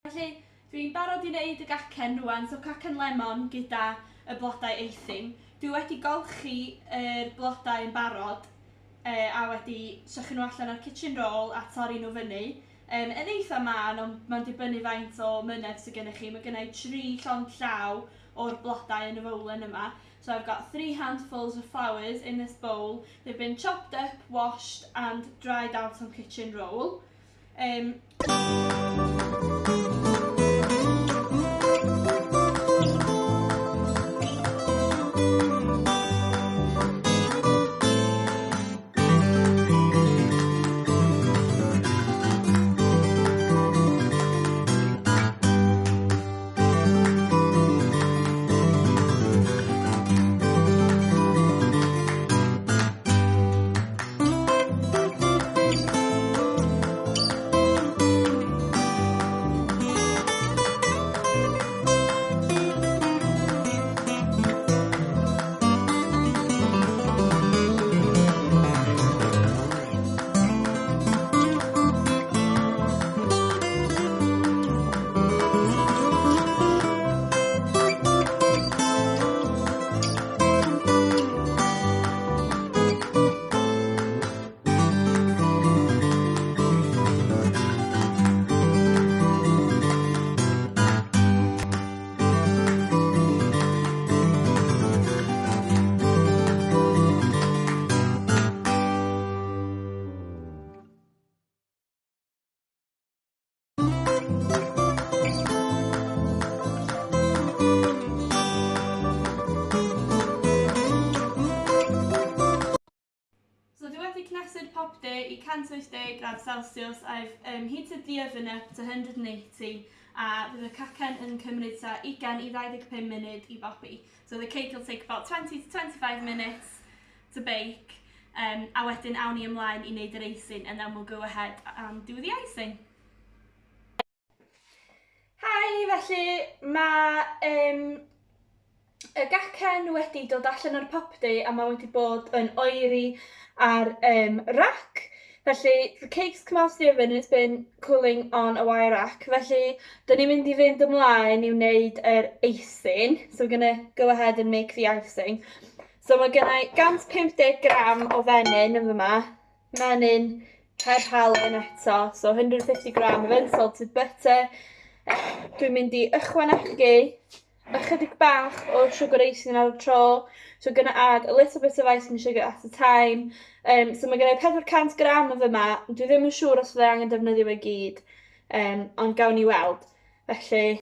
Felly, dwi'n barod i wneud y gacen rwan, so cacen lemon gyda y blodau eithin. Dwi wedi golchi yr blodau yn barod a wedi sychu nhw allan ar kitchen roll a torri nhw fyny. Yn eitha mân, ond mae'n dibynnu faint o mynedd sydd gennych chi. Mae gennau 3 llond llaw o'r blodau yn y fowlen yma. So I've got 3 handfuls of flowers in this bowl. They've been chopped up, washed and dried out on kitchen roll. So dwi wedi cnesu'r popty i 180 gradd Celsius, I've heated the oven up to 180 a fydd y cacen yn cymryd tua 20 i 25 munud i bobi. So the cake will take about 20 to 25 minutes to bake a wedyn awn ni ymlaen i wneud yr icing and then we'll go ahead and do the icing. Hi, felly mae y gacen wedi dod allan o'r popty a mae wedi bod yn oeri ar rack. Felly, the cake's come out of the oven and it's been cooling on a wire rack. Felly, dyn ni'n mynd i fynd ymlaen i wneud yr icing. So we're gonna go ahead and make the icing. So mae gennau 150 gram o fenyn yn fyma. Menyn heb halen eto, so 150 gram of unsalted butter. Dwi'n mynd i ychwanegu ychydig bach o sugar icing ar y tro. So we're gonna add a little bit of icing sugar at a time. So mae gennau 400 gram o fyma. Dwi ddim yn siŵr os fyddai angen defnyddio fe gyd, ond gawn ni weld. Felly...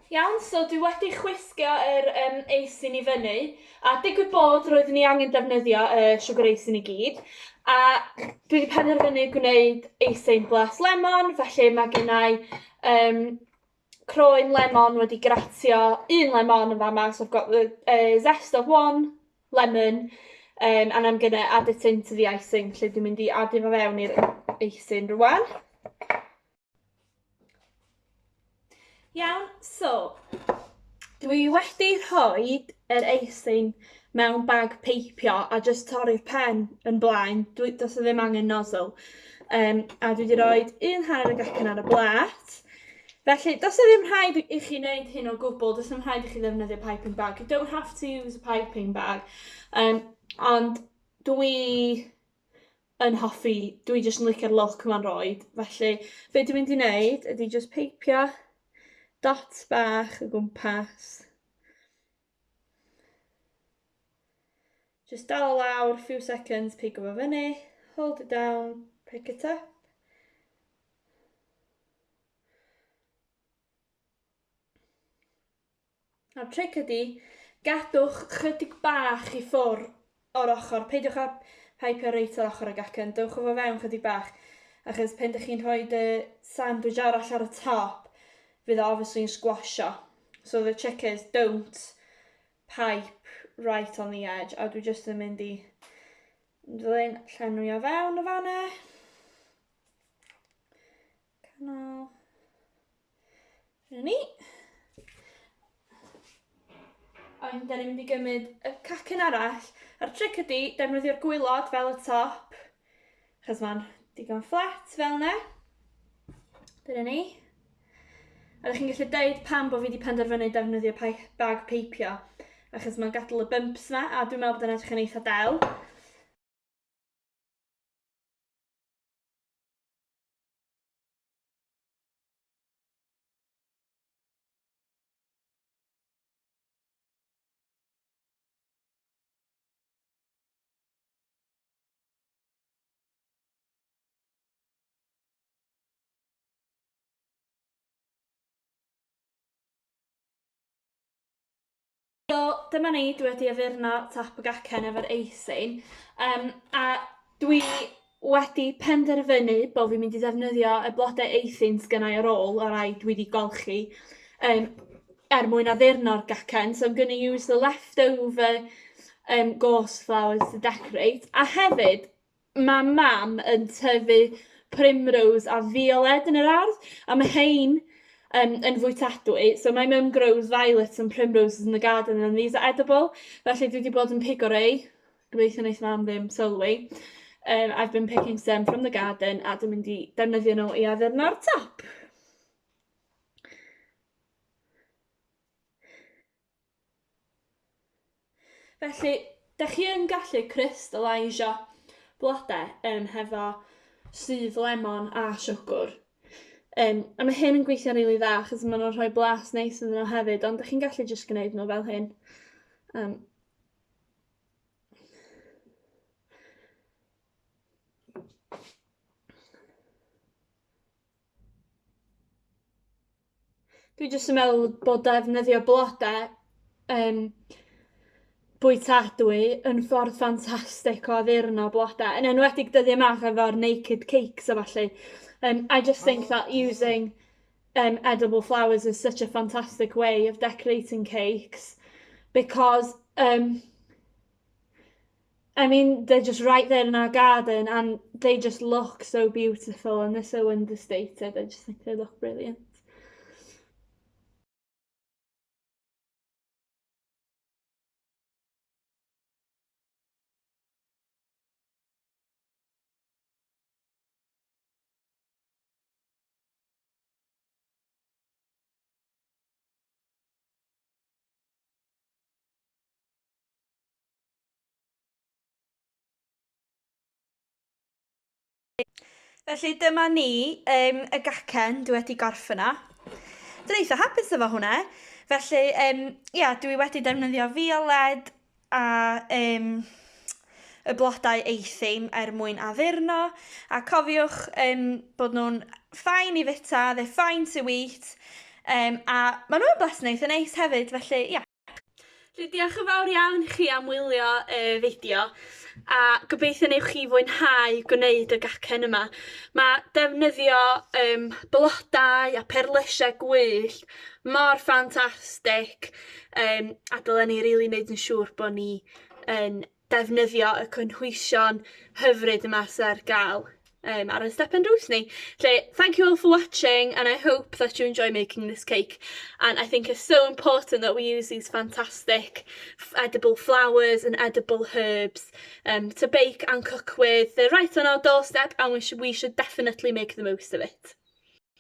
Iawn, so dwi wedi chwisgo yr eisin i fyny, a digwydd bod roeddwn i angen defnyddio y sugar icing i gyd, a dwi wedi penderfynu gwneud eisin blas lemon, felly mae gennau croen lemon wedi gratio un lemon yn fama, so I've got the zest of one lemon, and I'm gonna add it into the icing, felly dwi'n mynd i adio fo fewn i'r icing rwan. Iawn, so dwi wedi rhoi yr icing mewn bag peipio a jyst torri'r pen yn blaen, does 'na ddim angen nozzle. A dwi wedi rhoi un hanner y gacen ar y blat. Felly, does 'na ddim rhaid i chi wneud hyn o gwbl, does 'na'm rhaid i chi ddefnyddio piping bag. You don't have to use a piping bag. Ond dwi yn hoffi, dwi jyst yn licio'r look ma'n roid, felly be dwi'n mynd i wneud ydy jyst peipio dot bach o gwmpas. Just dal o lawr, few seconds, pigo fo fyny, hold it down, pick it up. A'r tric ydy, gadwch chydig bach i ffwr o'r ochr. Peidiwch â paipio reit ar ochr y gacen. Dewch o fo fewn chydig bach. Achos pen dych chi'n rhoi y sandwich arall ar y top, fydd o obviously yn squasho. So the trick is, don't pipe right on the edge. A dwi jyst yn mynd i ddilyn llenwi o fewn y fanna. Canol. Dyna ni. Ond da ni'n mynd i gymryd y cacen arall. A'r tric ydy defnyddio'r gwaelod fel y top, achos mae'n digon fflat fel yna. Dyna ni. A ydych chi'n gallu deud pam bod fi wedi penderfynu defnyddio bag peipio, achos mae'n gadael y bumps yma, a dwi'n meddwl bod yn edrych yn eitha del. So, dyma ni, dwi wedi addurno top y gacen efo'r icing. A dwi wedi penderfynu bod fi'n mynd i ddefnyddio y blodau eithin sgynna i ar ôl, y rai dwi wedi golchi, er mwyn addurno'r gacen. So I'm going to use the leftover gorse flowers to decorate. A hefyd, mae mam yn tyfu primrose a fioled yn yr ardd, a mae hein yn fwytadwy. So my mum grows violets and primroses in the garden and these are edible. Felly dwi wedi bod yn pigo rei. Gobeithio wneith mam ddim sylwi. I've been picking some from the garden a dwi'n mynd i defnyddio nhw i addurno'r top. Felly, da chi yn gallu crystalisio blodau hefo sudd lemon a siwgr. A mae hyn yn gweithio'n rili dda achos maen nhw'n rhoi blas neis iddyn nhw hefyd, ond da chi'n gallu jyst gwneud nhw fel hyn. Dwi jyst yn meddwl bod defnyddio blodau bwytadwy yn ffordd ffantastig o addurno blodau, yn enwedig dyddiau yma efo'r naked cakes a ballu. I just think that using edible flowers is such a fantastic way of decorating cakes because I mean, they're just right there in our garden and they just look so beautiful and they're so understated. I just think they look brilliant. Felly dyma ni, y gacen dwi wedi gorffen o. Dwi'n eitha hapus efo hwnna. Felly, ia, dwi wedi defnyddio fioled a y blodau eithin er mwyn addurno. A cofiwch bod nhw'n fine i fita, they're fine to eat. A maen nhw'n blasu eitha neis hefyd, felly ia. Felly diolch yn fawr iawn i chi am wylio y fideo a gobeithio newch chi fwynhau gwneud y gacen yma. Mae defnyddio blodau a perlysiau gwyllt mor ffantastig a dylen ni rili wneud yn siŵr bod ni yn defnyddio y cynhwysion hyfryd yma sydd ar gael ar ein stepen drws ni. Felly, thank you all for watching and I hope that you enjoy making this cake. And I think it's so important that we use these fantastic edible flowers and edible herbs to bake and cook with. They're right on our doorstep and we should definitely make the most of it.